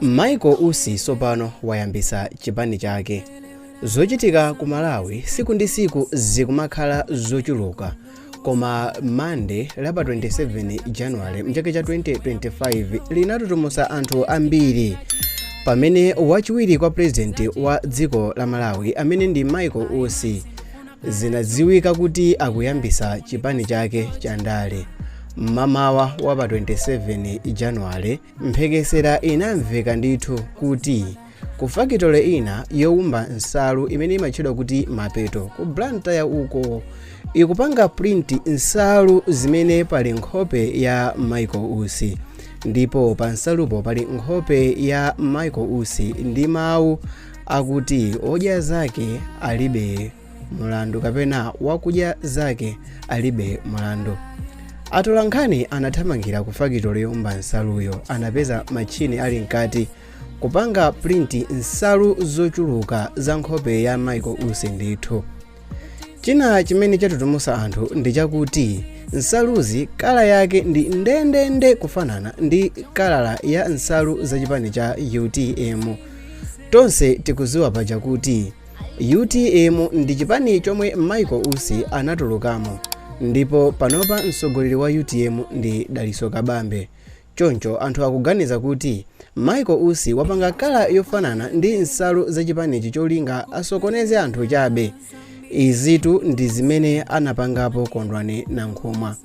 Michael Usi sopano wayambisa chipani chake. Zochitika ku Malawi siku ndi siku zikumakhala zochuluka, koma Mande la pa 27 January mchaka cha 2025 linatutumusa anthu ambiri pamene wachiwiri kwa purezidenti wa dziko la Malawi, amene ndi Michael Usi, zinadziwika kuti akuyambisa chipani chake cha ndale. Mmamawa wa pa 27 January, mphekesera inamveka ndithu kuti ku fakitole ina yowumba nsalu imene imatchedwa kuti Mapeto ku Blantyre uko ikupanga print nsalu zimene pali nkhope ya Michael Usi, ndipo pa nsalupo pali nkhope ya Michael Usi ndi mawu akuti "Odya zake alibe mulandu" kapena "Wakudya zake alibe mulandu". Atolankhani anathamangira ku fakitole yowumba nsaluyo. Anapeza machine ali mkati kupanga print nsalu zochuluka za nkhope ya Michael Usi ndithu. China chimene chatutumusa anthu ndi chakuti nsaluzi colour yake ndi ndendende kufanana ndi colour ya nsalu za chipani cha UTM. Tonse tikuziwa paja kuti UTM ndi chipani chomwe Michael Usi anatulukamo, ndipo panopa mtsogoleri wa UTM ndi Daliso Kabambe. Choncho anthu akuganiza kuti Michael Usi wapanga colour yofanana ndi nsalu za chipanichi cholinga asokoneze anthu chabe. Izitu ndi zimene anapangapo Kondwani Nankhumwa.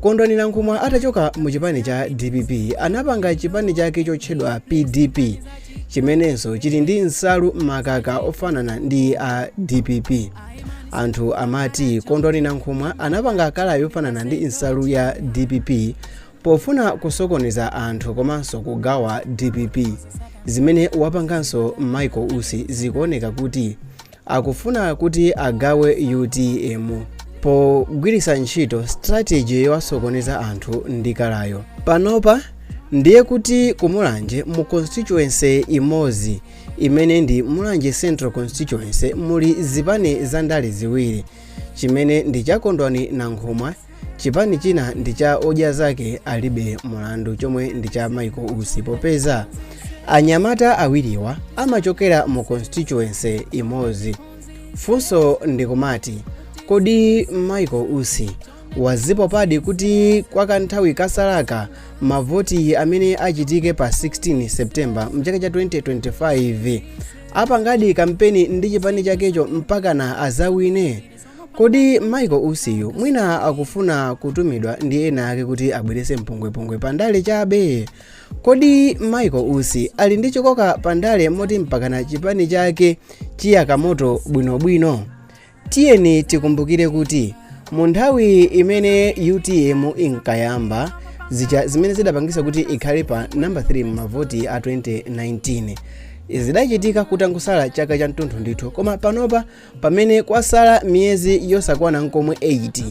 Kondwani Nankhumwa atachoka mu chipani cha DPP, anapanga chipani chake chotchedwa PDP, chimenenso chili ndi nsalu makaka ofanana ndi a DPP. Anthu amati Kondwani Nankhumwa anapanga colour yofanana ndi nsalu ya DPP pofuna kusokoneza anthu komanso kugawa DPP. Zimene wapanganso Michael Usi zikuoneka kuti akufuna kuti agawe UTM pogwiritsa ntchito strategy yowasokoneza anthu ndi colour yo. Panopa ndiye kuti kumulanje, mu constituency imodzi imene ndi Mulanje Central Constituency, muli zipani za ndale ziwiri, chimene ndi cha Kondwani Nankhumwa, chipani china ndi cha Odya Zake Alibe Mulandu, chomwe ndi cha Michael Usi. Popeza anyamata awiriwa amachokera mu constituency imodzi, funso ndikumati, kodi Michael Usi wazipopadi kuti kwa kanthawi kasalaka mavoti amene achitike pa 16 September mchaka cha 2025 apangadi kampeni ndi chipani chakecho mpakana azawine? Kodi Michael Usiyu mwina akufuna kutumidwa ndi ena ake kuti abwerese mpungwepungwe pandale chabe? Kodi Michael Usi ali ndi chikoka pandale moti mpakana chipani chake chiyaka moto bwinobwino? Tiyeni tikumbukire kuti mu nthawi imene UTM inkayamba zija, zimene zidapangisa kuti ikhale pa namba 3 mavoti a 2019, zidachitika kutangosala chaka cha mtunthu ndithu. Koma panopa, pamene kwasala miyezi yosakwana nkomwe 8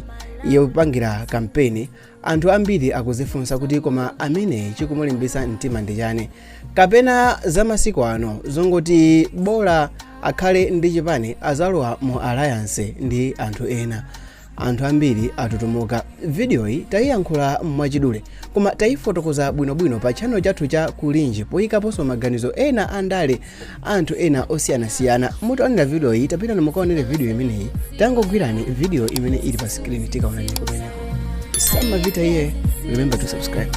yopangira kampeni, anthu ambiri akuzifunsa kuti koma amene chikumulimbisa mtima ndi chani? Kapena za masiku ano zongoti bola akhale ndi chipani, azalowa mu alliance ndi anthu ena? Anthu ambiri atutumuka. Vidiyoyi tayiyankhula mwachidule, koma tayifotokoza bwinobwino pa channel chathu cha Kulinji, poyikaponso maganizo ena andale, anthu ena osiyanasiyana. Mutaonera vidiyoyi, tapitani mukaonere vidiyo imeneyi. Tangogwirani vidiyo imene ili pa screen. Tikaonani kumeneko. Samavita iye. Remember to subscribe.